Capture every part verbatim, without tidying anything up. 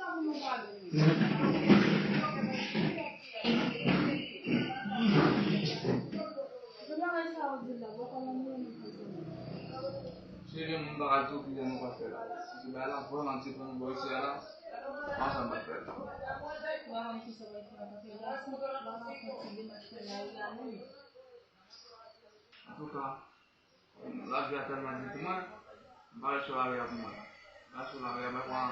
Se vre, moun pa ka di w ki jan nou pa fè la. Se bagay la vrèman diferan bò isi a la. Ansanm pa fè la. Antouka, lavi a tèlman di pou mwen, m pa ret sou lari a pou mwen. M pa sou lari a, m pa pran,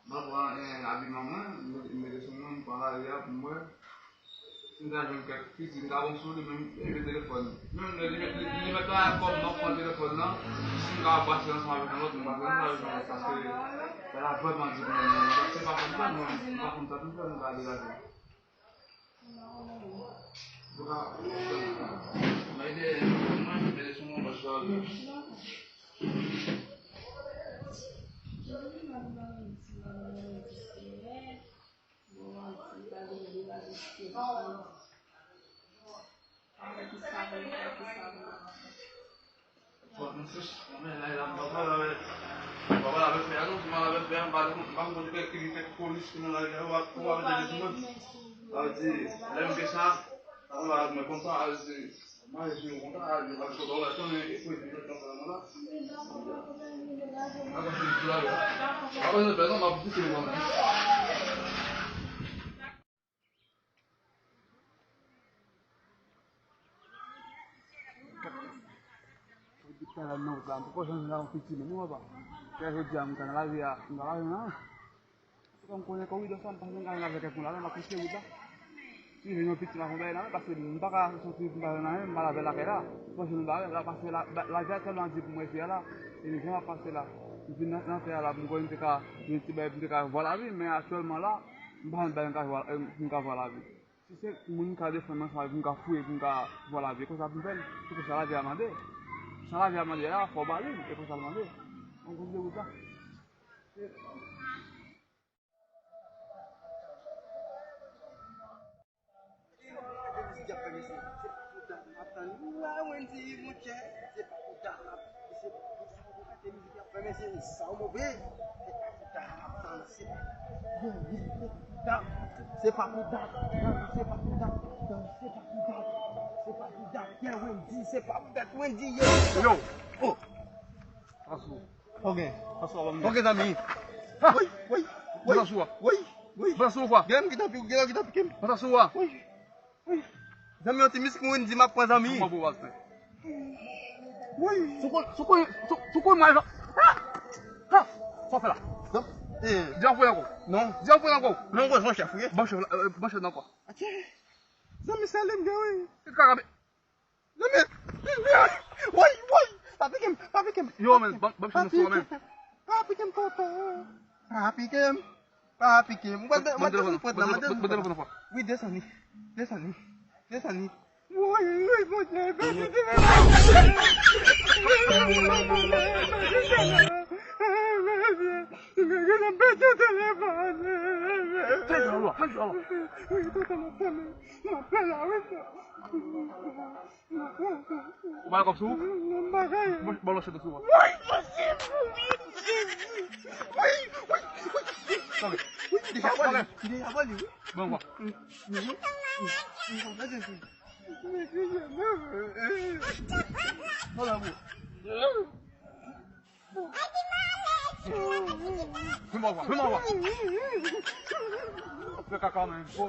m pa pran, eh, abiman mwen, m mete, m mete sou mwen, m pran lari a pou mwen. Si m ta jwenn kèk pitit, m ta bon sou li, men m peye telefòn. Menm lè li met, li, li met la kòm m ap pran telefòn nan, si m ka pase ansanm avèk yon lòt, m pase ansanm avèk yon lòt, paske bagay la vrèman di pou mwen, men se pa konn sa, mwen, m pa konn sa pou m fè, m ka degaje. Fòk nou fis, men la, la, m pa pale avèk, m pa pale avèk pè a non, si m pale avèk pè a, m pa, m pa konn kote kèk ki gen kèk polis ki nan lari a, ou ap, ou ap mete sou mwen. Sa vle di, lè m fè sa, sa konn pale avèk mwen konsa, al di, m ale sou yo konsa, al di, al sot, ou la, tann, e, e, e, e, tann, tann, la. Apa se di la, apa se pè non, m ap di se mwen. Depi talè m nan wout la, m poko janm vin avè yon piti menm non papa. Kè jodi a m ka nan lari a, m pa ka jwenn anyen. Se kòm konnen koridò sa, m pa janm ka jwenn avèk kèk moun la, m ap kite wout la. Si m jwenn yon piti m ap fè yon bagay la, paske m pa ka soti m pa jwenn anyen, m pa lave lakay la. M pa jwenn bagay la, paske la, la, lavi a tèlman di pou mwen isi a la, e jan m ap pase la. M vin nan, nan tè a la, m konnen m te ka, m te bay, m te ka vwa lavi, men aktyèlman la, m pa jwenn bagay m ka vwa, m ka vwa lavi. Si se moun m ka defann ansanm avè m, m ka fouye pou m ka vwa lavi, konsa pou m fè l. Se konsa lavi a mande. Sa lavi a mande a, fò w ba li l, e konsa l mande. On kout de wout la. Gade mizik y ap fè mesye. Se pa pou dat m ap tann. Ou wè Wendy, monchè, se pa pou dat m ap, se pa pou dat m ap fè mesye, sa w move. Se pa pou dat m ap tann, se pa pou dat. Se pa pou dat, se pa pou dat, se pa pou dat, se pa pou dat, yeah, Wendy, se pa pou dat, Wendy, yeah. Yo. Oh. Asou. Ok. Asou, a ban m. Ok, zanmi. Ha! Woy, woy, woy. Asou a. Woy, woy. Asou a. Gen ki t ap, gen ki t ap pike m. Asou a. Woy. Zanmi, yon ti mizik mwen di m ap pran zanmi. Kòman pou w al fè? Wi. Sou kon, sou kon, sou, sou kon mwen, ah! Ah! Sa w fè la? Non. Eh. Di a fouye ankò. Non. Di a fouye ankò. Non, ankò, son chèf, wi. Bon chèf, euh, bon chèf ankò. Ok. Zanmi, sa lè m gen, wi. E kaka, men. Zanmi, woy, woy. Pa pike m, pa pike m. Yo, men, bon, bon chèf, men. Pa pike m, papa. Pa pike m. Pa pike m. Ou pa, ou pa desann pwent la, ou pa desann pwent la. Wi, desann li. Desann li. Desann li. Woy, woy, Bondye, pèdi telefòn. Pèdi telefòn. Wi, tonton, m ap fèmen. M ap fè la, wi. Ou pa gen kòb sou ou? Bon, bon, lòt chèf sou ou. Wi, wi, wi. Tande. Wi, deja vòlè. Deja vòlè, wi. Bon, bon. Vin bon, bon. Vin bon, bon. Fè kaka, men. Bon.